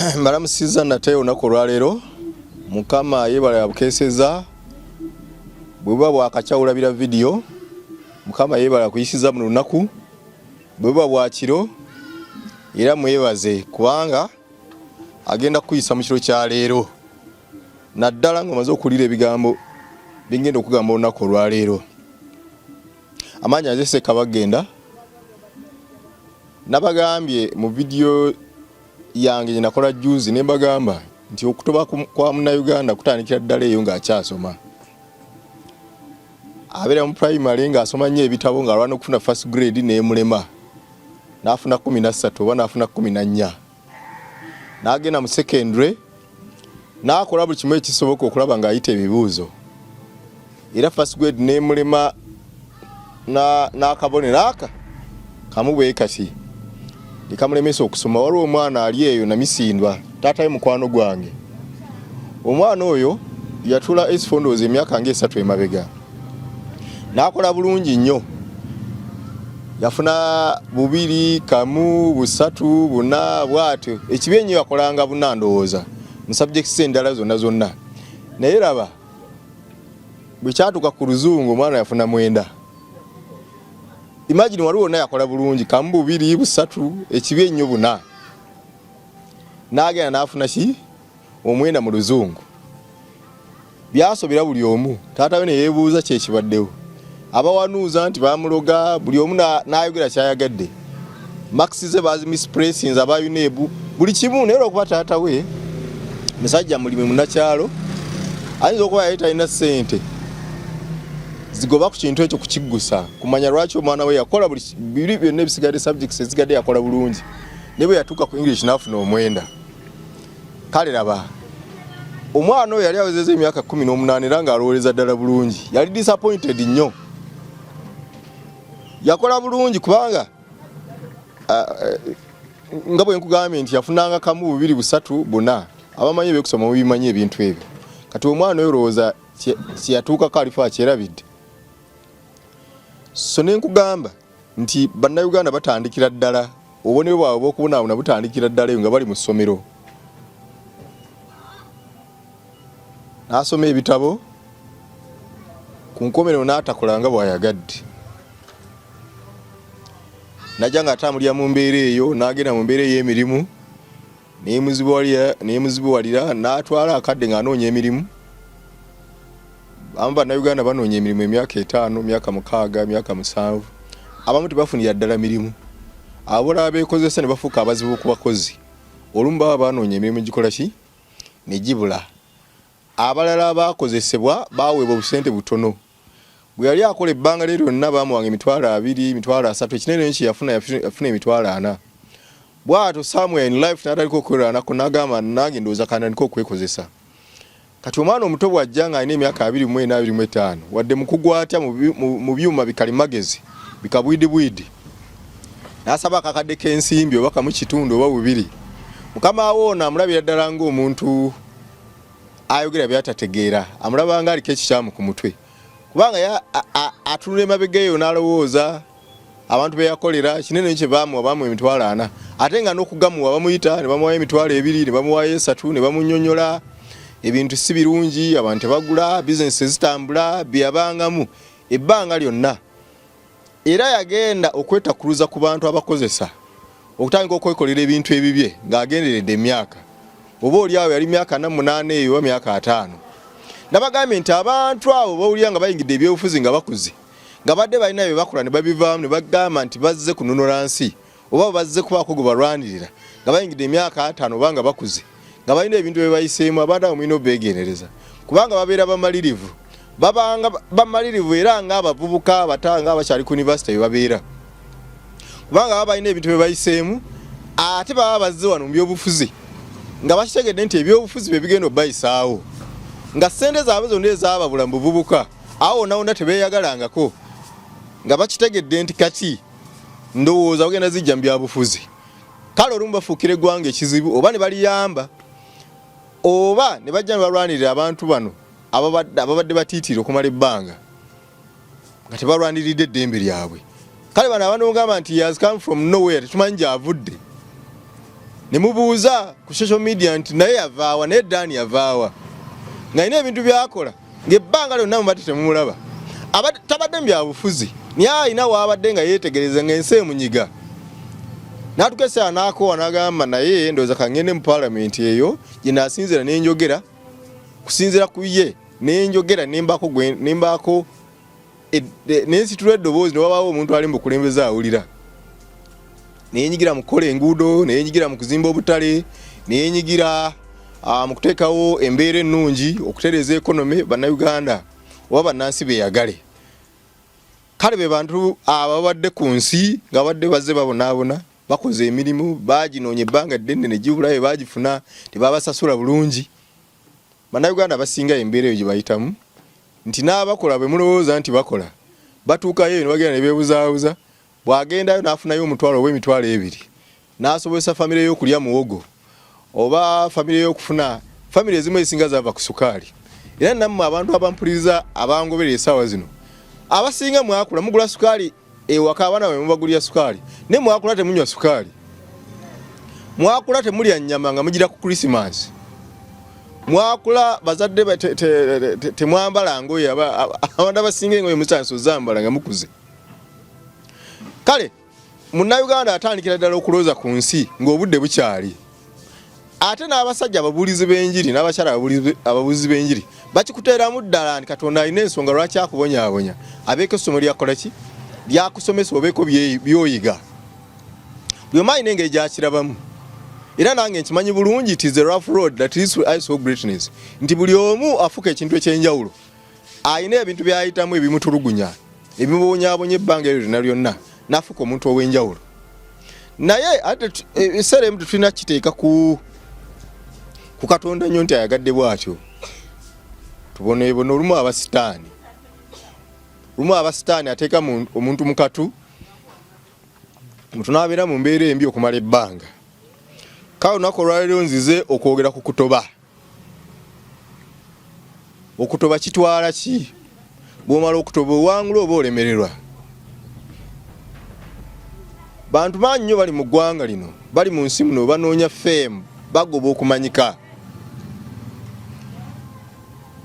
Mbalamusizza nate olunaku olwaleero. Mukama yeebale abukeeseza. Bwe buba bwakakya olabira vidiyo, Mukama yeebale akuyisiza mu lunaku. Bwe buba bwa kiro era mwebaze kubanga agenda kukuyisa mu kiro kya leero, naddala ng'omaze okuwulira ebigambo bye ngenda okugamba olunaku olwaleero. Amaanyi aze Ssekabagenda. Nabagambye mu vidiyo yange gye nakola jjuuzi ne mbagamba nti okutoba kwa Munnayuganda kutandikira ddala eyo ng'akyasoma. Abeera mu primary ng'asoma nnyo ebitabo ng'alwana okufuna first grade n'emulema n'afuna 13 oba n'afuna 14, n'agenda mu secondary n'akola buli kimu ekisoboka okulaba ng'ayita ebibuuzo era first grade n'emulema n'akabonero aka kamu bwe kati ne kamulemesa okusoma. Waliwo omwana ali eyo Namisindwa, taata we mukwano gwange. Omwana oyo yatula S4 ndowooza emyaka ng'esatu emabega, n'akola bulungi nnyo, yafuna 2, 1, 3, 4 bw'atyo. Ekibi ennyo yakolanga 4 ndowooza mu subjects endala zonna zonna, naye laba bwe kyatuuka ku Luzungu omwana yafuna 9. Imagine, waliwo wonna yakola bulungi 1, 2, 3, ekibi ennyo 4, n'agenda n'afuna ki 9 mu Luzungu. Byasobera buli omu. Taata we ne yeebuuza kyekibaddewo, abawanuuza nti bamuloga, buli omu n'ayogera kyayagadde, marks ze bazimisplacinze, aba UNEB, buli kimu. Naye olwokuba taata we musajja mulimi munnakyalo, ayinza okuba yali talina ssente zigoba ku kintu ekyo kukiggusa kumanya lwaki omwana we yakola buli biri byonna ebisigadde, subjects ezisigadde yakola bulungi, naye bwe yatuuka ku English n'afuna 9. Kale laba omwana oyo yali awezezza emyaka 18 era ng'alowooleza ddala bulungi, yali disappointed nnyo. Yakola bulungi kubanga nga bwe nkugambye nti yafunanga 1, 2, 3, 4. Abamanyi ebyokusoma mubimanyi ebintu ebyo. Kati omwana oyo olowooza kyeyatuukako alifa akyerabidde? So ne nkugamba nti Bannayuganda batandikira ddala obubonero bwabwe obw'okubonaabona butandikira ddala eyo nga bali mu ssomero. N'asoma ebitabo, ku nkomerero n'atakola nga bw'ayagadde, najja ng'atambulira mu mbeera eyo, n'agenda mu mbeera ey'emirimu nemuzibuwalira, n'atwala akadde ng'anoonya emirimu. Abamu Bannayuganda banoonya emirimu emyaka 5, myaka 6, myaka 7. Abamu tebafunira ddala mirimu. Abo bolaba beekozesa ne bafuuka abazibu ku bakozi, olumu baba banoonya emirimu gikola ki ne gibula. Abalala bakozesebwa, baweebwa obusente butono. Bwe yali akola ebbanga lye lyonna bamuwanga 20,000, 30,000. Ekinene kye yafuna, yafuna 40,000. Bw'atyo somewhere in life n'atandika okwerwanako, n'agamba, "Nange ndowooza kantandike okwekozesa." Kati omwana omuto bw'ajja ng'alina emyaka 24, 25, wadde mukugu atya mu byuma bikalimagezi bikabwidibwidi, n'asaba akakadde k'ensimbi oba 1.5 oba 2, mukama we ono amulabira ddala ng'omuntu ayogera byatategeera, amulaba nga aliko ekikyamu ku mutwe, kubanga atunula emabega eyo n'alowooza abantu be yakolera kinene kye bamuwa, bamuwa 40,000, ate nga n'okugamuwa bamuyita ne bamuwayo 20,000, ne bamuwayo 3, ne bamunyonyola ebintu si birungi, abantu tebagula, bizinesi zitambula, byeyabangamu ebbanga lyonna. Era yagenda okwetakuluza ku bantu abakozesa okutandika okwekolera ebintu ebibye ng'agenderedde emyaka oba oli awo yali myaka 48 eyo oba myaka 50. Nabagambye nti abantu abo bawulira nga bayingidde ebyobufuzi nga bakuze, nga badde balina bye bakola ne babivaamu, ne bagamba nti bazze kununula nsi oba bazze kubaako gwe balwanirira, nga bayingidde emyaka 50 oba nga bakuze, nga balina ebintu bye bayiseemu, abantu abo mulina obeegendereza kubanga babeera bamalirivu, babanga bamalirivu era ng'abavubuka abatanga abakyali ku university bye babeera, kubanga baba balina ebintu bye bayiseemu, ate baba bazze wano mu byobufuzi nga bakitegedde nti ebyobufuzi bye bigenda obayisaawo, nga ssente zaabwe zonna ezaababula mu buvubuka awo wonna wonna tebeeyagalangako, nga bakitegedde nti kati ndowooza bagenda zijja mu byabufuzi. Kale olumu bafuukira eggwanga ekizibu, oba ne baliyamba, oba ne bajja ne balwanirira abantu bano ababadde batiitiira okumala ebbanga nga tebalwaniridde eddembe lyabwe. Kale bano abantu mugamba nti he has come from nowhere, tetumanyi gy'avudde. Ne mubuuza ku social media nti naye yavaawa, naye Dani yavaawa, ng'alina ebintu by'akola ng'ebbanga lyonna mubadde temumulaba. Tabadde mu byabufuzi, naye alina waabadde nga yeetegereza ng'ensi emunyiga. N'atuuka essaawa n'akoowa n'agamba, naye ndowooza kangende mu paalamenti eyo gye naasinziira ne njogera kusinziira ku ye, ne njogera ne mbaako nensitula eddoboozi ne wabaawo omuntu ali mu bukulembeze awulira. Neyenyigira mu kukola enguudo, neyenyigira mu kuzimba obutale, neyenyigira mu kuteekawo embeera ennungi okutereeza economy, Bannayuganda oba bannansi beeyagale. Kale be bantu ababadde ku nsi nga babadde bazze babonaabona, bakoze emirimu, baginoonya ebbanga ddene ne gibulayo, bagifuna tebabasasula bulungi. Bannayuganda abasinga embeera eyo gye bayitamu nti n'abakola bwe mulowooza nti bakola, batuukayo eyo ne bagenda ne beebuzaabuza. Bw'agendayo n'afunayo 1000 oba 20,000, n'asobozesa famire y'okulya muwogo oba famire y'okufuna. Famire ezimu ezisinga zava ku sukaali. Era nammwe abantu abampuliriza, abangoberera essaawa zino, abasinga mwakula mugula sukaali ewaka, abaana bwe mubagulira sukaali, naye mwakula temunywa sukaali, mwakula temulya nnyama nga mugira ku Christmas, mwakula bazadde temwambala ngoye. Abantu abasinga engoye mutandise ozambala nga mukuze. Kale Munnayuganda atandikira ddala okulowooza ku nsi ng'obudde bukyali. Ate n'abasajja ababuulizi b'enjiri n'abakyala ababuulizi b'enjiri bakikuteeramu ddala nti Katonda alina ensonga lwaki akubonyaabonya, abeeko essomo lyakola ki lyakusomesa, obeeko by'oyiga. Buli omu alina engeri gyakirabamu, era nange nkimanyi bulungi it is a rough road that leads to heights of greatness, nti buli omu afuuka ekintu ekyenjawulo alina ebintu byayitamu ebimutulugunya, ebimubonyaabonya ebbanga eryo lyonna lyonna, n'afuuka omuntu ow'enjawulo. Naye ate ebiseera ebimu tetulina kiteeka ku Katonda nnyo nti ayagadde bw'atyo tuboneebone. Olumu aba sitaani, olumu aba sitaani ateeka omuntu mu katu, omuntu n'abeera mu mbeera embi okumala ebbanga. Kale olunaku olwaleero nzize okwogera ku kutoba. Okutoba kitwala ki? Bw'omala okutoba owangula oba olemererwa? Bantu bangi nnyo bali mu ggwanga lino, bali mu nsi muno, banoonya fame, bagoba okumanyika.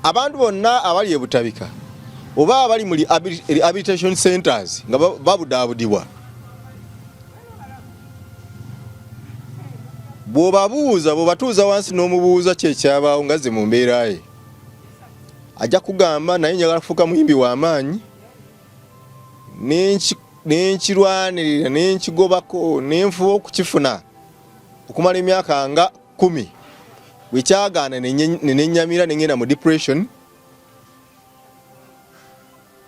Abantu bonna abali ebutabika oba abali mu rehabilitation centers nga babudaabudibwa, bw'obabuuza, bw'obatuuza wansi n'omubuuza ki ekyabaawo nga ze mu mbeera ye, ajja kugamba, naye njagala kufuuka muyimbi w'amaanyi, nenkirwanirira, nenkigobako, nenfuba okukifuna okumala emyaka nga 10, bwekyagaana nenenyamira, nengenda mu depression.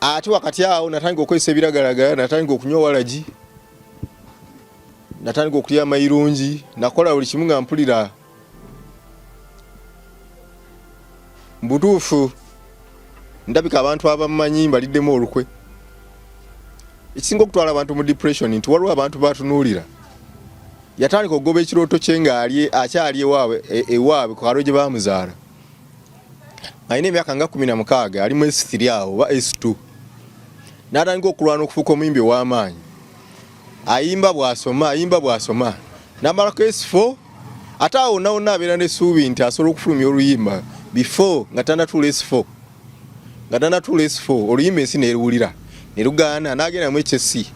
Ate wakati awo natandika okukozesa ebiragalagala, natandika okunywa walagi, natandika okulya amayirungi, nakola buli kimu nga mpulira mubutuufu ndabika abantu abamanyi mbaliddemu olukwe. Ekisinga okutwala abantu mu depression nti waliwo abantu batunuulira. Yatandika okugoba ekirooto kye ng'ali akyali ewaabwe ku kalo gye bamuzaala, alina emyaka nga 16, ali mu S3 awo oba S2, n'atandika okulwana okufuuka omuyimbi ow'amaanyi. Ayimba bw'asoma, ayimba bw'asoma, n'amalako S4. Ate awo wonna wonna abeera n'essuubi nti asobola okufulumya oluyimba before nga tannatuula S4, nga tannatuula S4, oluyimba ensi neruwulira, ne lugaana. N'agenda mu HSC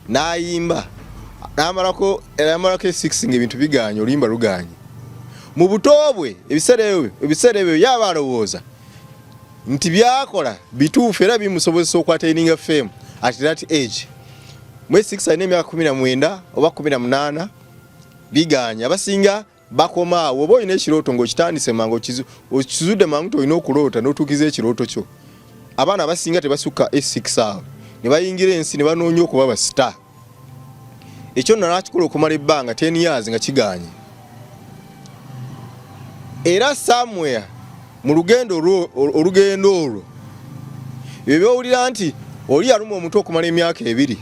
n'ayimba, n'amalako S6 ng'ebintu bigaanye, oluyimba lugaanye. Mu buto bwe ebiseera ebyo yaba alowooza nti byakola bituufu era bimusobozesa okwattaininga fame at that age. Mu S6 alina emyaka 19 oba 18, bigaanye. Abasinga bakoma awo. Oba olina ekirooto ng'okitandise mangu, okizudde mangu nti olina okuloota n'otuukiza ekirooto kyo. Abaana abasinga tebasukka S6 awo ne bayingira ensi ne banoonya okuba ba star. Ekyo nno nakikola okumala ebbanga 10 years nga kigaanye. Era somewhere mu lugendo olugendo olwo, ebyo byowulira nti oli yaluma omutwe okumala emyaka 2,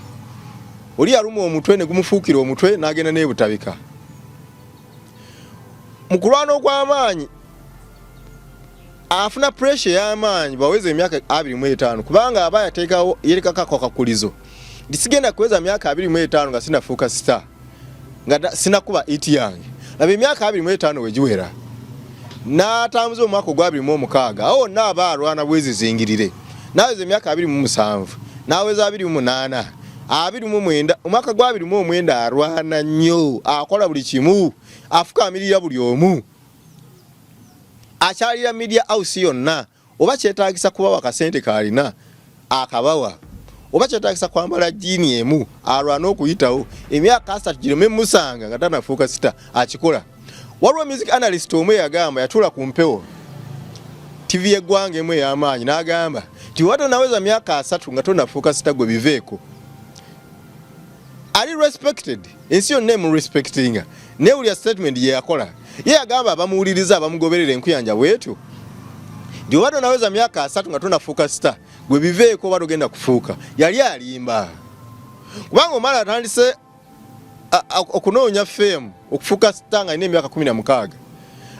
oli yaluma omutwe ne gumufuukira omutwe n'agenda n'ebutabika mu kulwana okw'amaanyi, afuna pressure ey'amaanyi bwaweza emyaka 25, kubanga aba yateekawo yerekako akakulizo nti sigenda kuweza myaka 25 nga sinafuuka star, nga sinakuba hit yange. Laba emyaka 25 we giwera n'atambuza omwaka ogwa 26, awo wonna aba alwana bwezizingirire, n'aweza emyaka 27, n'aweza 28, 29, omwaka gwa 29 alwana nnyo, akola buli kimu, afukaamirira buli omu, akyalira media house yonna, oba kyetaagisa kubawa kasente kaalina akabawa, oba kyetaagisa kwambala jiini emu alwana okuyitawo emyaka 30 gireme musanga nga tanafuuka star, akikola. Waliwo music analyst omu eyagamba, yatuula ku mpewo TV y'eggwanga emu ey'amaanyi, n'agamba nti oba tonaweza myaka 30 nga tonafuuka star, gwe biveeko. Ali respected, ensi yonna emurespectinga, naye wulya statement gye yakola. Ye yagamba abamuwuliriza, abamugoberera enkuyanja bwetyo nti oba tonaweza myaka 30 nga tonafuuka star, gwe biveeko, oba togenda kufuuka. Yali alimba, kubanga omwana atandise okunoonya fame, okufuuka star nga alina emyaka 16,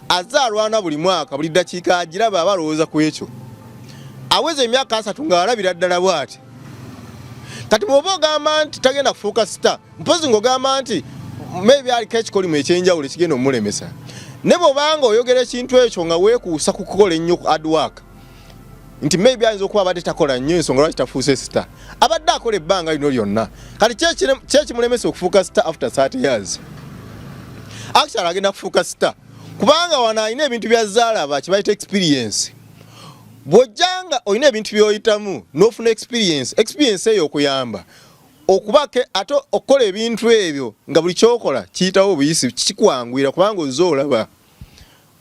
azze alwana buli mwaka, buli ddakiika agiraba, aba alowooza ku ekyo. Aweza emyaka 30 ng'alabira ddala bw'ati. Kati bw'oba ogamba nti tagenda kufuuka star, mpozi ng'ogamba nti maybe aliko ekikolimu ekyenjawulo ekigenda omulemesa, ne bw'obanga oyogera ekintu ekyo nga weekuusa ku kukola ennyo, ku hard work, nti maybe ayinza okuba abadde takola nnyo, ensonga lwaki tafuuse star. Abadde akola ebbanga lino lyonna, kati kyekimulemesa okufuuka star after 30 years? Actually agenda kufuuka star, kubanga wano alina ebintu byazaalaba kibayita experience. Bw'ojjanga olina ebintu by'oyitamu n'ofuna experience, experience eyo okuyamba okubake ate okukola ebintu ebyo nga buli kyokola kiyitawo obuyisi, kikwanguyira kubanga ozze olaba.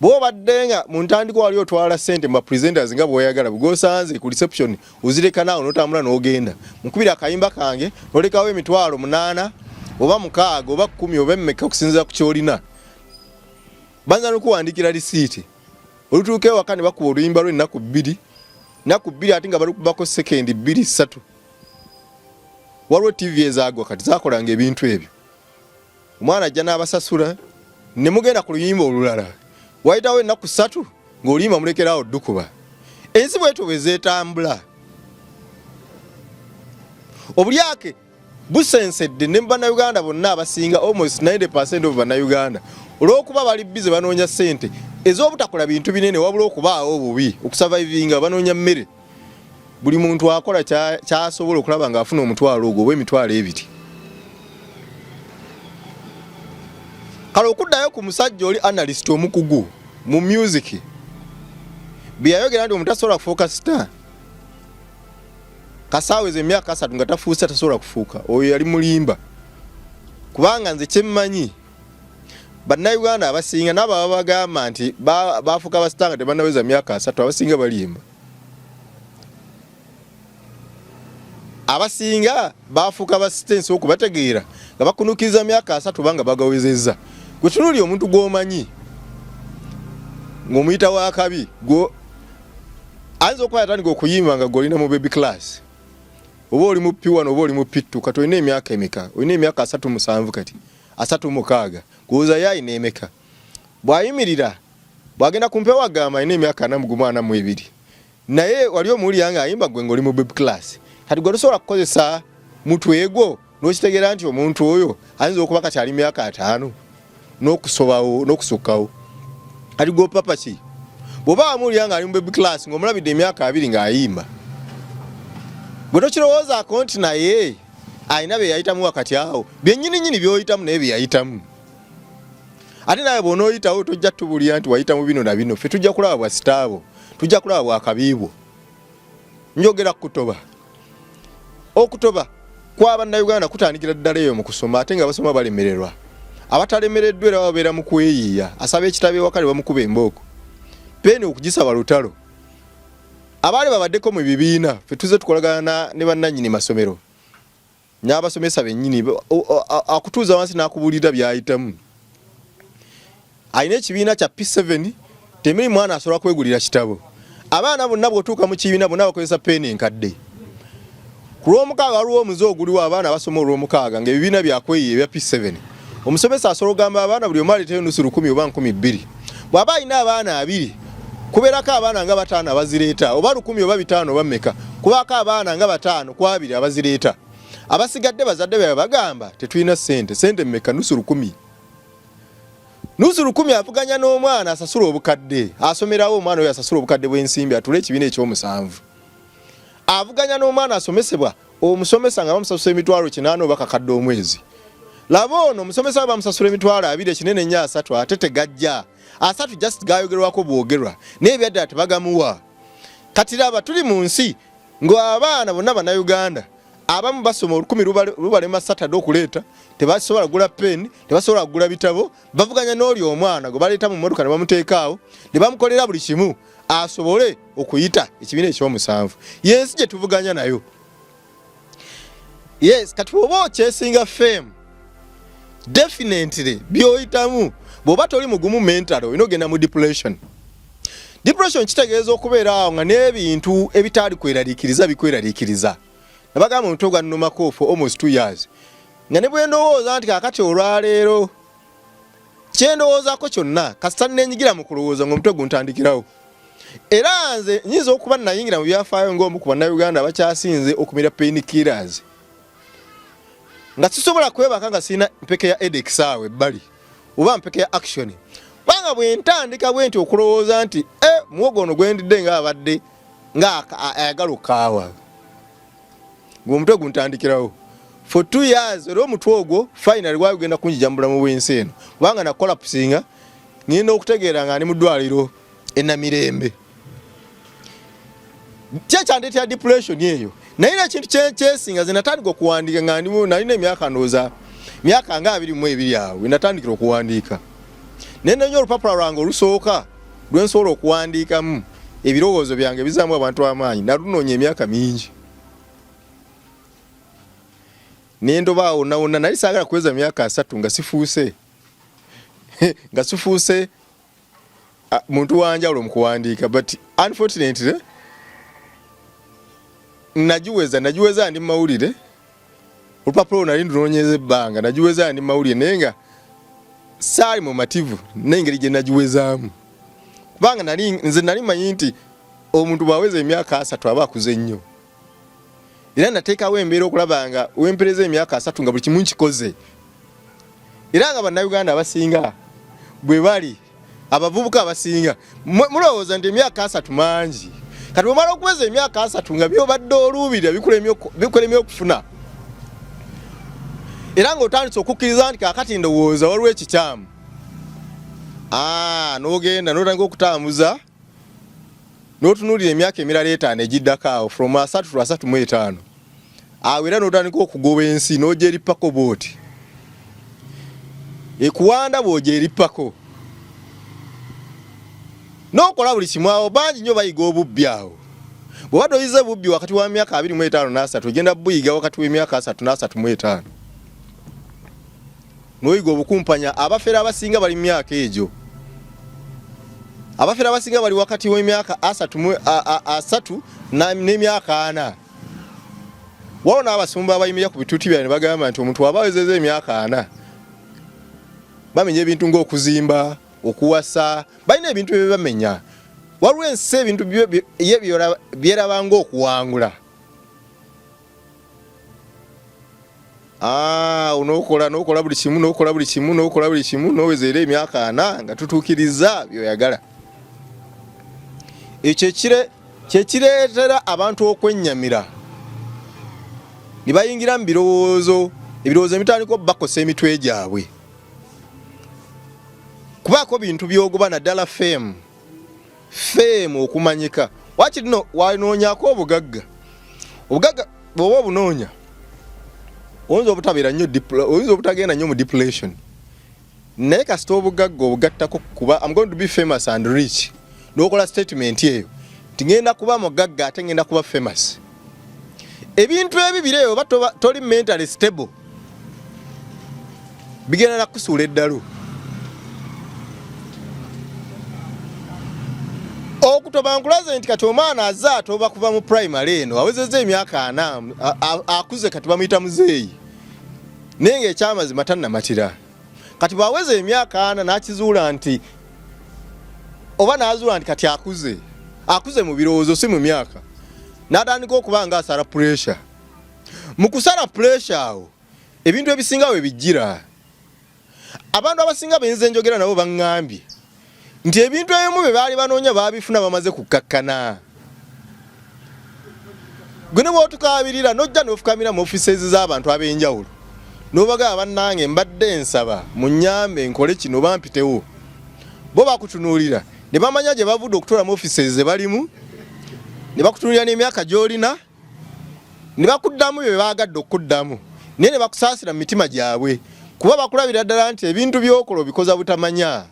Bw'obadde nga mu ntandikwa wali otwala ssente mu bapresenters nga bw'oyagala, bw'osanze ku reception ozireka naawe n'otambula n'ogenda, mukubira akayimba kange, n'olekawo 800 oba 6 oba 10 oba emmeka okusinziira ku ky'olina, banza n'okuwandiikira risiiti. Olutuuka ewaka ne bakuba oluyimba lw'ennaku 2, nnaku 2, ate nga balukubako sekendi 2, 3. Waliwo TV ezaagwa kati zakolanga ebintu ebyo. Omwana ajja n'abasasula ne mugenda ku luyimba olulala, wayitawo ennaku 3 ng'oluyimba mulekeraawo ddukuba. Ensi bwetyo bwe zeetambula. Obulyake busensedde ne bannayuganda bonna abasinga, almost 90% of bannayuganda, olw'okuba bali busy banoonya ssente ez'obutakola bintu binene, wabula okubaawo obubi, okusurvivinga, banoonya mmere. Buli muntu akola kyasobola okulaba ng'afuna omutwalo ogwo oba 20,000. Kale okuddayo ku musajja oli analyst omukugu mu music bye yayogera nti omuntu tasobola kufuuka star kasaaweza emyaka 30 nga tafuuse, tasobola kufuuka, oyo yali mulimba. Kubanga nze kyemmanyi, bannayuganda abasinga n'abo ababagamba nti bafuuka bastar nga tebannaweza myaka 30, abasinga balimba. Abasinga bafuuka bastar ensi okubategeera nga bakunukiriza myaka 30 banga bagawezezza. Gwe tunuuli omuntu gw'omanyi ng'omuyita w'akabi, ayinza okuba yatandika okuyimba nga gw'olina mu baby class, oba oli mu P1 oba oli mu P2. Kati olina emyaka emeka? Olina emyaka 37, kati 36, kuwuza ye alina emeka? Bw'ayimirira, bw'agenda ku mpewo, agamba alina emyaka 41, 42, naye wali omuwulira ng'ayimba gwe ng'oli mu baby class. Kati gwe tosobola kukozesa mutwe gwo n'okitegeera nti omuntu oyo ayinza okuba kati ali myaka 50 n'okusobawo n'okusukkawo? Kati gwe opapa ki bw'oba wamuwulira ng'ali mu baby class, ng'omulabidde emyaka 20 ng'ayimba? Gwe tokirowoozaako nti naye alina bye yayitamu wakati awo, byennyininyini by'oyitamu naye bye yayitamu? Ate nawe bw'onooyitawo tojja tubuulira nti wayita mu bino na bino. Ffe tujja kulaba bwa star bwo, tujja kulaba bwakabi bwo. Njogera kutoba. Okutoba kwa bannayuganda kutandikira ddala eyo mu kusoma, ate nga basoma balemererwa. Abatalemereddwa era babeera mu kweyiiya, asaba ekitabo ewaka ne bamukuba embooko, peeni okugisaba lutalo. Abaali babaddeko mu bibiina, ffe tuze tukolagana ne bannannyini masomero n'abasomesa bennyini, akutuuza wansi n'akubuulira by'ayitamu. Alina ekibiina kya P7, temuli mwana asobola kwegulira kitabo. Abaana bonna bw'otuuka mu kibiina, bonna bakozesa peeni enkadde. Ku Lwomukaaga waliwo omuze oguliwo, abaana basoma Olwomukaaga ng'ebibiina byakweyiya ebya P7. Omusomesa asobola okugamba abaana buli omu aleeteyo nusu lukumi oba 2,000. Bw'aba alina abaana 20, kubeerako abaana nga bataano abazireeta, oba 1,000 oba 500 oba mmeka, kubaako abaana nga bataano ku 20 abazireeta. Abasigadde bazadde baabwe bagamba tetulina ssente. Ssente mmeka? Nusu lukumi. Nusu 1000 avuganya n'omwana asasula obukadde, asomerawo omwana oyo asasula obukadde bw'ensimbi atule ekibiina ekyomusanvu. Avuganya n'omwana asomesebwa omusomesa nga bamusasula 800,000 oba kakadde omwezi. Laba ono omusomesa bamusasula 20,000 ekinene nnyo 30 ate tegajja. 30 just gayogerwako bwogerwa naye ebyaddala tebagamuwa. Kati laba tuli mu nsi ng'abaana bonna Bannayuganda abamu basoma 1000 lubalema Saturday okuleeta, tebasobola kugula pen, tebasobola kugula bitabo, bavuganya n'oli omwana gwe baleeta mu mmotoka ne bamuteeka awo ne bamukolera buli kimu asobole okuyita ekibiina ekyomusanvu. Yensi gye tuvuganya nayo. Yes, kati bw'oba okyesinga fame definitely by'oyitamu bw'oba toli mugumu mental olina ogenda mu depression. Depression kitegeeza okubeera awo nga n'ebintu ebitaali kweraliikiriza bikweraliikiriza. Nabagamba omutwe gwannumako for almost 2 years nga ne bwe ndowooza nti kaakati olwaleero kye ndowoozaako kyonna kasita nneenyigira mu kulowooza ng'omutwe guntandikirawo. Era nze nyinza okuba nayingira mu byafaayo ng'omu ku Bannayuganda abakyasinze okumira pain killers, nga sisobola kwebaka nga sirina mpeke ya Edex awo ebbali oba mpeke ya Action, kubanga bwe ntandika bwe nti okulowooza nti muwogo ono gwe ndidde ng'abadde ng'ayagala okukaawa, ng'omutwe guntandikirawo for 2 years. Era omutwe ogwo finally gwali gugenda kunjija mu bulamu bw'ensi eno, kubanga nakolapusinga ngenda okutegeera nga ndi mu ddwaliro e Namirembe. Kyekyandeetera depression eyo. Naye era ekintu kyesinga nze natandika okuwandiika nga nalina emyaka ndowooza myaka nga 22 awo we natandikira okuwandiika. Naye nnoonya olupapula lwange olusooka lwe nsobola okuwandiikamu ebirowoozo byange ebizaamu abantu amaanyi, nalunoonya emyaka mingi ne ndoba awo wonna wonna. Nali saagala kuweza myaka 30 nga sifuuse nga sifuuse muntu wanjawulo mu kuwandiika, but unfortunately nagiweza ndi mawulire. Olupapula olwo nali ndunoonyeza ebbanga, nagiweza ndi mawulire, naye nga saali mumativu n'engeri gye nagiwezaamu, kubanga nze nali manyi nti omuntu bw'aweza emyaka 30 aba akuze nnyo. Era nateekawo embeera okulaba nga wempereza emyaka 30 nga buli kimu nkikoze. Era nga Bannayuganda abasinga bwe bali, abavubuka abasinga mulowooza nti emyaka 30 mangi. Kati bw'omala okuweza emyaka 30 nga by'obadde oluubirira bikulemye okufuna, era ng'otandise okukkiriza nti kaakati ndowooza waliwo ekikyamu, n'ogenda n'otandika okutambuza n'otunuulira emyaka emirala 5 egiddako awo from 30 to 35 awo, era n'otandika okugoba ensi n'ogyerippako bw'oti ekuwanda bw'ogyerippako n'okola buli kimu. Awo bangi nnyo bayiga obubbi awo. Bw'oba toyize bubbi wakati wa myaka 25 n'asatu, ogenda buyiga wakati w'emyaka 30 n'35, n'oyiga obukumpanya. Abafere abasinga bali mu myaka egyo, abafere abasinga bali wakati w'emyaka 30 n'emyaka 40. Waliwo n'abasumba abayimirira ku bituuti byabwe ne bagamba nti omuntu w'aba awezezza emyaka 40 bamenya ebintu ng'okuzimba, okuwasa, balina ebintu bye bamenya. Waliwo ensi ebintu ye byeraba ng'okuwangula. N'okola n'okola buli kimu n'okola buli kimu n'okola buli kimu n'oweza era emyaka 40 nga tutuukiriza by'oyagala. Ekyo kyekireetera abantu okwennyamira ne bayingira mu birowoozo, ebirowoozo ebitandika okubakosa emitwe gyabwe. Kubaako bintu by'ogoba naddala fame, fame okumanyika. Wakiri no wanoonyako obugagga, obugagga bw'oba obunoonya oyinza obutabeera nnyo, oyinza obutagenda nnyo mu depression, naye kasita obugagga obugattako kuba I'm going to be famous and rich, n'okola statement eyo nti ngenda kuba mugagga ate ngenda kuba famous, ebintu ebibiri ebyo oba toli mentally stable bigenda nakusuula eddalu. Okutoba nkulaze nti kati omwana azze atoba kuva mu primary eno awezezza emyaka 40, akuze, kati bamuyita muzeeyi, naye ng'ekyamazima tannamatira. Kati bw'aweza emyaka 40 n'akizuula nti oba n'azuula nti kati akuze, akuze mu birowoozo si mu myaka, n'atandika okuba nga asala pressure. Mu kusala pressure awo ebintu ebisinga we bijjira. Abantu abasinga benze njogera nabo baŋŋambye nti ebintu ebimu bye baali banoonya baabifuna bamaze kukkakkana. Gwe ne bw'otukaabirira n'ojja n'ofukamira mu offices z'abantu ab'enjawulo n'obagamba bannange mbadde nsaba munnyambe nkole kino oba mpitewo, bo bakutunuulira ne bamanya gye bavudde okutuula mu offices ze balimu, ne bakutunuulira n'emyaka gy'olina ne bakuddamu bye baagadde okukuddamu, naye ne bakusaasira mu mitima gyabwe kuba bakulabira ddala nti ebintu by'okola obikoza butamanya.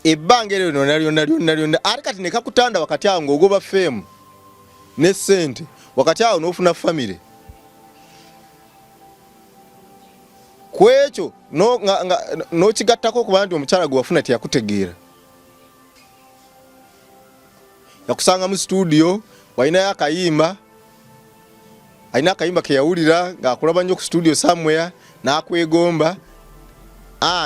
Ebbanga eryo lyonna lyonna lyonna lyonna ate kati ne kakutanda wakati awo ng'ogoba feemu ne ssente, wakati awo n'ofuna famire ku ekyo n'okigattako okuba nti omukyala gwe wafuna teyakutegeera, yakusanga mu situdiyo walinayo akayimba, alina akayimba keyawulira ng'akulaba nnyo ku studio somewhere n'akwegomba,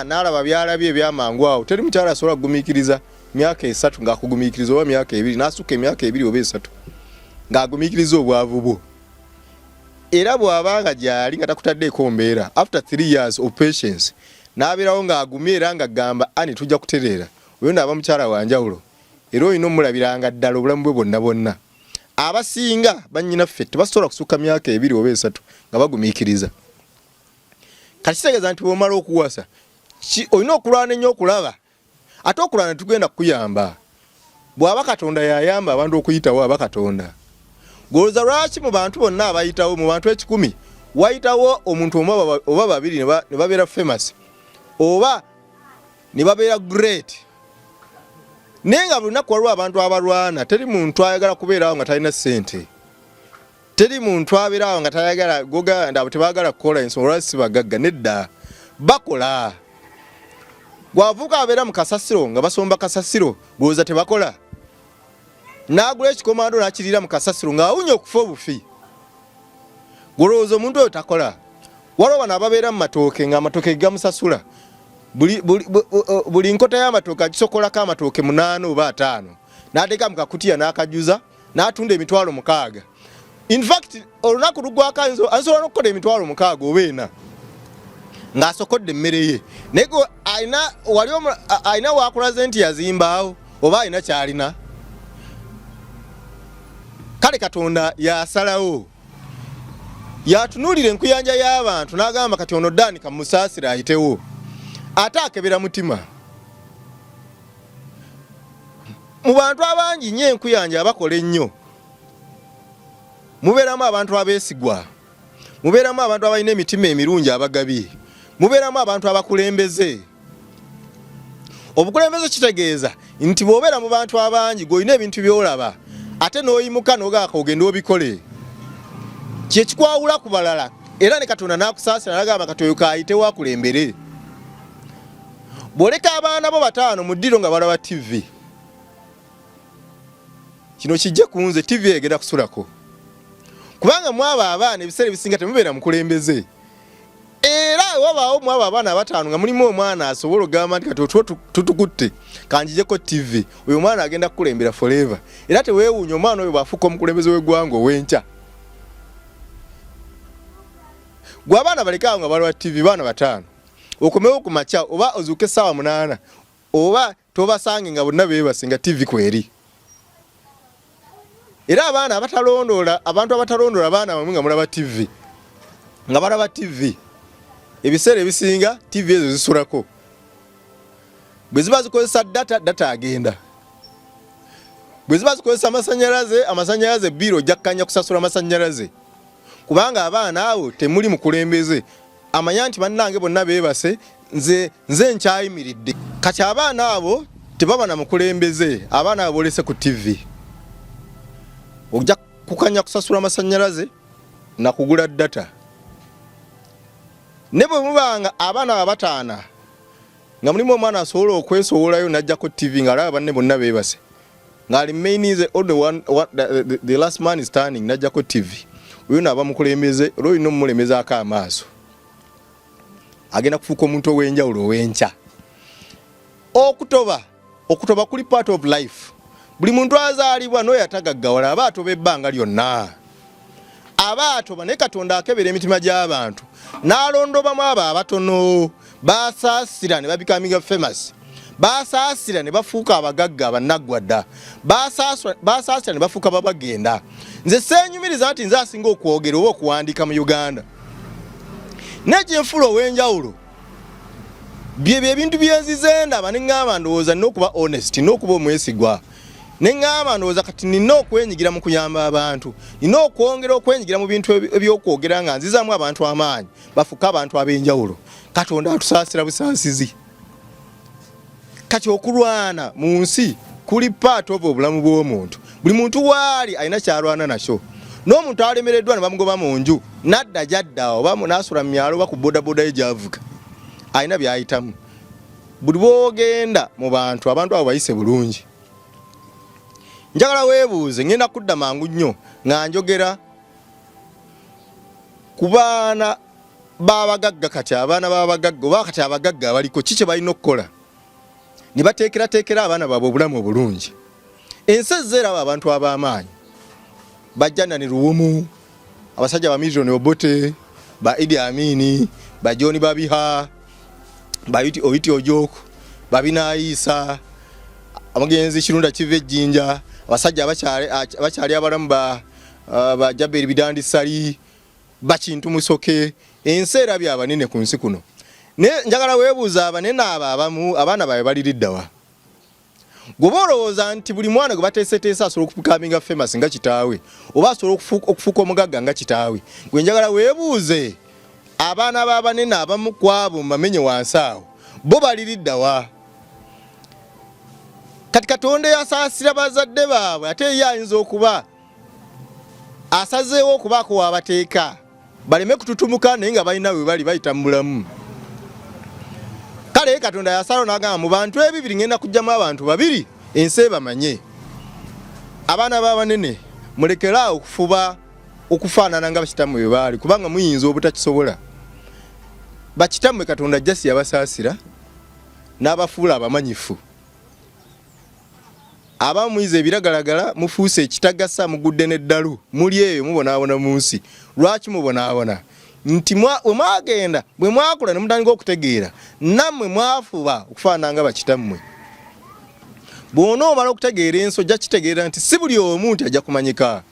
n'alaba byalabye ebyamangu awo. Teri mukyala asobola kugumiikiriza myaka 3 ng'akugumiikiriza, oba myaka 2 n'asukka emyaka 2 oba 3 ng'agumiikiriza obwavu bwo. Era bw'aba nga gy'ali nga takutaddeeko mbeera, after 3 years of patience n'abeerawo ng'agumye era ng'agamba ani tujja kutereera, oyo naaba mukyala wa njawulo era olina omulabiranga ddala obulamu bwe bwonna bwonna. Abasinga bannyinaffe tebasobola kusukka myaka 2 oba 3 nga bagumiikiriza. Kati kitegeeza nti bw'omala okuwasa olina okulwana ennyo okulaba, ate okulwana tugenda kukuyamba. Bw'aba Katonda yayamba abantu okuyitawo, aba Katonda. Golooza lwaki mu bantu bonna abayitawo, mu bantu 1,000 wayitawo omuntu omu oba babiri ne babeera famous oba ne babeera great, naye nga buli lunaku waliwo abantu abalwana. Teri muntu ayagala kubeerawo nga talina ssente, teri muntu abeerawo nga tayagala goga abo tebaagala kukola ensonga olwaki si bagagga. Nedda, bakola. Gwavuuka abeera mu kasasiro nga basomba kasasiro, golooza tebakola? N'agula ekikomando n'akiriira mu kasasiro ng'awunya okufa obufi, golowooza omuntu oyo takola? Waliwo bano ababeera mu matooke ng'amatooke gamusasula, buli nkota y'amatooke agisokolako amatooke 8 oba 5 n'ateeka mu kakutiya n'akajuza n'atunda 60,000. In fact olunaku lugwako asobola n'okukola 60,000 oba 4 ng'asokodde emmere ye, naye alina waakulaze nti yazimbaawo oba alina ky'alina. Kale Katonda yasalawo, yatunuulira enkuyanja y'abantu n'agamba kati ono Dani kamusaasire ayitewo, ate akebera mutima. Mu bantu abangi nnyo enkuyanja abakola ennyo mubeeramu abantu abeesigwa, mubeeramu abantu abalina emitima emirungi abagabi, mubeeramu abantu abakulembeze. Obukulembeze kitegeeza nti bw'obeera mu bantu abangi gw'olina ebintu by'olaba ate n'oyimuka n'ogaaka ogende obikole, kye kikwawula ku balala. Era ne Katonda n'akusaasira n'agamba kati oyo kaayitewo akulembere. Bw'oleka abaana bo 5 mu ddiro nga balaba TV, kino kijje ku nze, TV egenda kusulako, kubanga mwabo abaana ebiseera ebisinga temubeera mukulembeze. Era wabaawo mwabo abaana 5 nga mulimu omwana asobola okugamba nti kati otwo tutukutte kanjijeko TV, oyo omwana agenda kukulembera forever. Era teweewuunya omwana oyo bw'afuuka omukulembeze w'eggwanga ow'enkya. Gwe abaana baleke awo nga balaba TV, baana 5, okomewo ku makya oba ozuuke essaawa 8 oba tobasange nga bonna beebase nga TV kweri. Era abaana abatalondoola, abantu abatalondoola abaana bamwe nga mulaba TV, nga balaba TV, ebiseera ebisinga TV ezo zisulako. Bwe ziba zikozesa data, data agenda. Bwe ziba zikozesa amasannyalaze, amasannyalaze bbiiro ojja kukanya kusasula amasannyalaze, kubanga abaana abo temuli mukulembeze amanya nti bannange bonna beebase, nze nkyayimiridde. Kati abaana abo tebaba na mukulembeze, abaana abo boolese ku TV ojja kukanya kusasula amasannyalaze na kugula data. Ne bwe mubanga abaana abo 5 nga mulimu omwana asobola okwesowolayo n'ajjako TV ng'alaba banne bonna beebase, ng'ali main the only one, one, the last man is standing n'ajjako TV, oyo naaba mukulembeze, era olina omumulemezaako amaaso, agenda kufuuka omuntu ow'enjawulo ow'enkya. Okutoba kuli part of life. Buli muntu azaalibwa n'oyo atagaggawala aba atoba ebbanga lyonna. Aba atoba, naye Katonda akebera emitima gy'abantu n'alondobamu abo abatono basaasira ne babecominga famous, basaasira ne bafuuka abagagga abannaggwa dda, basaasira ne bafuuka babagenda. Nze seenyumiriza nti nze asinga okwogera oba okuwandiika mu Uganda, naye kyenfuula ow'enjawulo byebyo ebintu byenzize ndaba ne ŋŋamba ndowooza nina okuba honest, nina okuba omwesigwa, ne ŋŋamba ndowooza kati nina okwenyigira mu kuyamba abantu, nina okwongera okwenyigira mu bintu ebyokwogera nga nzizaamu abantu amaanyi bafuuke abantu ab'enjawulo. Katonda atusaasira busaasizi. Kati okulwana mu nsi kuli part of obulamu bw'omuntu. Buli muntu waali alina kyalwana nakyo. N'omuntu alemereddwa ne bamugoba mu nju nadda gyadda oba n'asula mu myalo oba ku bodaboda ye gy'avuga, alina by'ayitamu. Buli bw'ogenda mu bantu, abantu abo bayise bulungi. Njagala weebuuze, ngenda kudda mangu nnyo nga njogera ku baana b'abagagga. Kati abaana b'abagagga oba kati abagagga abaliko ki kye balina okukola ne bateekerateekera abaana baabwe obulamu obulungi? Ensi ezze eraba abantu ab'amaanyi bajjanani Luwumu, abasajja ba Milton Obote, ba Idi Amini, ba John Babiha, ba Oyite Ojok, babinayiisa omugenzi Kirunda Kiva Ejjinja, abasajja abakyali abalamu ba Jaberi Bidandi Sali, Bakintu Musoke. Ensi erabye abanene ku nsi kuno, naye njagala weebuuza, abanene abo abamu abaana baabwe baliriddawa? Gwoba olowooza nti buli mwana gwe bateeseteese asobola okubecominga famous nga kitaawe oba asobola okufuuka omugagga nga kitaawe, gwe njagala weebuuze, abaana b'abanene abamu ku abo mbamenye wansi awo bo baliriddawa? Kati Katonda eyasaasira bazadde baabwe ate ye ayinza okuba asazeewo okubaako waabateeka baleme kututumuka, naye nga balina we bali bayita mu bulamu. Kale Katonda yasalawo n'agamba, mu bantu ebibiri ngenda kugyamu abantu babiri ensi ebamanye. Abaana b'abanene, mulekeraawo okufuba okufaanana nga bakitammwe bwe baali, kubanga muyinza obutakisobola. Bakitammwe Katonda jasi yabasaasira n'abafuula abamanyifu. Abamu muyize ebiragalagala, mufuuse ekitagasa, mugudde n'eddalu, muli eyo mubonaabona mu nsi. Lwaki mubonaabona? Nti bwe mwagenda, bwe mwakula ne mutandika okutegeera, nammwe mwafuba okufaanana nga bakitammwe. Bw'onoomala okutegeera ensi, ojja kitegeera nti si buli omu nti ajja kumanyika.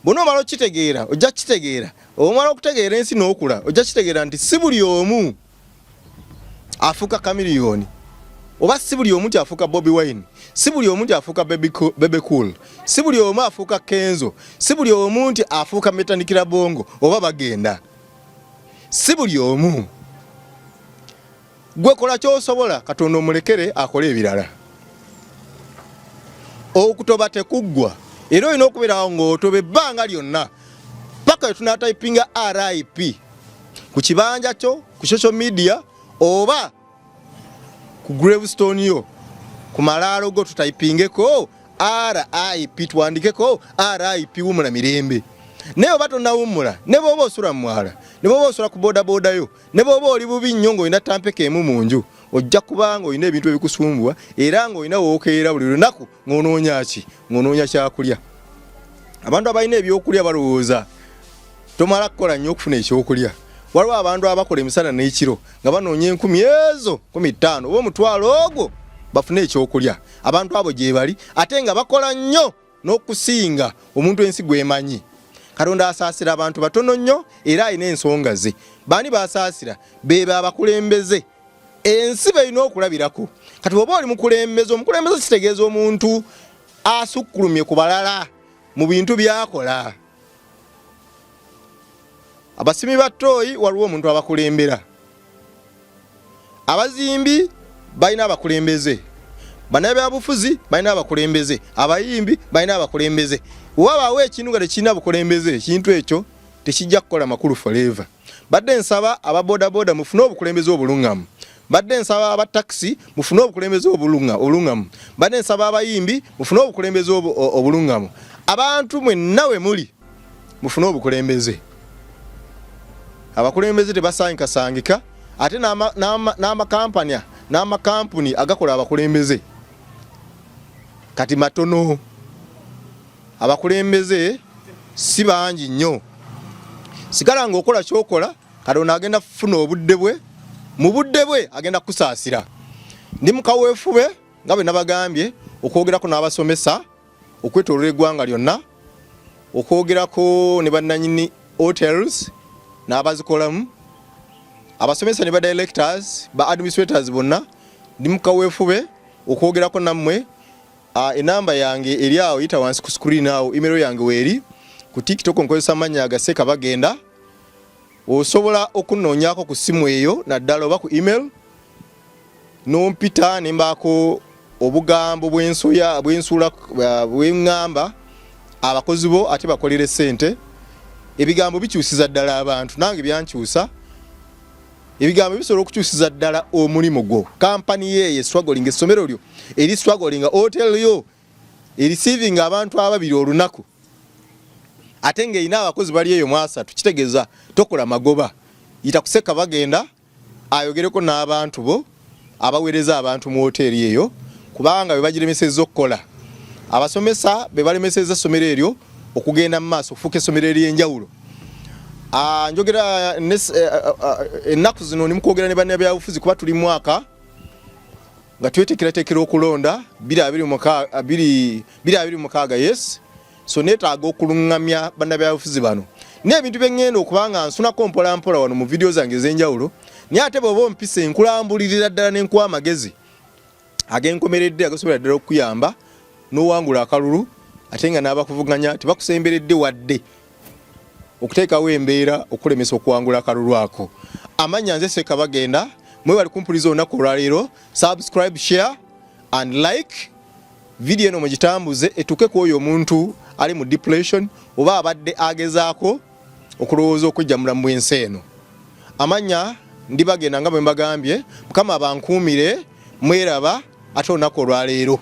Bw'onoomala okukitegeera, ojja kukitegeera. Omala okutegeera ensi n'okula, ojja kitegeera nti si buli omu afuuka Chameleone, oba si buli omu nti afuuka Bobi Wine, si buli omu nti afuuka Bebe Cool, si buli omu afuuka Kenzo, si buli omu nti afuuka Metanikira Bongo oba bagenda. Si buli omu. Gwe kola ky'osobola, Katonda omulekere akole ebirala. Okutoba tekuggwa, era olina okubeerawo ng'otoba ebbanga lyonna paka we tunatayipinga RIP ku kibanja kyo ku social media oba ku gravestone yo, ku malaalo go, tutayipingeko RIP, tuwandikeko RIP, wumula mirembe. Naye oba tonnawummula, ne bw'oba osula mu mwala, ne bw'oba osula ku bodaboda yo, ne bw'oba oli bubi nnyo ng'olina tampeka emu mu nju, ojja kuba ng'olina ebintu ebikusumbuwa era ng'olina wookeera buli lunaku ng'onoonya ki? Ng'onoonya kyakulya. Abantu abalina ebyokulya balowooza tomala kukola nnyo okufuna ekyokulya. Waliwo abantu abakola emisana n'ekiro nga banoonya 1000 ezo 15 oba 500 ogwo bafune ekyokulya. Abantu abo gye bali, ate nga bakola nnyo n'okusinga omuntu ensi gw'emanyi. Katonda asaasira abantu batono nnyo era alina ensonga ze. Baani b'asaasira? Beebo abakulembeze ensi berina okulabirako. Kati bw'oba oli mukulembeze, omukulembeze kitegeeza omuntu asukkulumye ku balala mu bintu by'akola. Abasimi ba ttooyi waliwo omuntu abakulembera, abazimbi balina abakulembeze, bannabyabufuzi balina abakulembeze, abayimbi balina abakulembeze. Wabaawo ekintu nga tekirina bukulembeze, ekintu ekyo tekijja kukola makulu forever. Badde nsaba aba bodaboda mufune obukulembeze obulungamu, badde nsaba aba takisi mufune obukulembeze obulungamu, badde nsaba abayimbi mufune obukulembeze obulungamu, abantu mwenna we muli mufune obukulembeze. Abakulembeze tebasangikasangika, ate n'amakampuni agakola abakulembeze kati matono. Abakulembeze si bangi nnyo. Sigala ng'okola ky'okola, Katonda agenda kufuna obudde bwe, mu budde bwe agenda kukusaasira. Ndi mu kaweefube nga bwe nabagambye okwogerako n'abasomesa okwetooloola eggwanga lyonna, okwogerako ne bannanyini hotels n'abazikolamu, abasomesa ne ba directors, ba administrators bonna. Ndi mu kaweefube okwogerako nammwe. Enamba yange eri awo, yita wansi ku screen awo, email yange weeri. Ku TikTok nkozesa amannya agaseka bagenda. Osobola okunoonyako ku ssimu eyo naddala oba ku email nompita ne mbaako obugambo bwensoya bwensuula bweŋŋamba abakozi bo ate bakolere ssente. Ebigambo bikyusiza ddala abantu, nange byankyusa. Ebigambo bisobola okukyusiza ddala omulimu gwo, kampani ye estruggling, essomero lyo eri struggling, hotel yo ereceiving abantu ababiri olunaku ate ng'erina abakozi bali eyo mu asatu, kitegeeza tokola magoba. Yita kuseka bagenda ayogereko n'abantu bo abaweereza abantu mu woteeri eyo, kubanga be bagiremesezza okukola. Abasomesa be balemesezza essomero eryo okugenda mu maaso okufuuka essomero ery'enjawulo. Njogera ennaku zino ndi mukwogera ne bannabyabufuzi, kuba tuli mwaka nga tweteekerateekera okulonda 2026. Yes, so neetaaga okuluŋŋamya bannabyabufuzi bano n'ebintu bye ŋŋenda okuba nga nsunako mpola mpola wano mu vidiyo zange ez'enjawulo. Naye ate bw'oba ompisa, enkulambulirira ddala n'enkuwa amagezi ag'enkomeredde agasobola ddala okukuyamba n'owangula akalulu, ate nga n'abakuvuganya tebakusemberedde wadde okuteekawo embeera okulemesa okuwangula akalulu ako. Amannya nze Seka Bagenda. Mwebali kumpuliza olunaku olwaleero. Subscribe, share and like vidiyo eno, mugitambuze etuuke ku oyo omuntu ali mu depression oba abadde agezaako okulowooza okujja mulamu bw'ensi eno. Amannya ndi Bagenda nga bwe mbagambye. Mukama abankuumire. Mweraba ate olunaku olwaleero.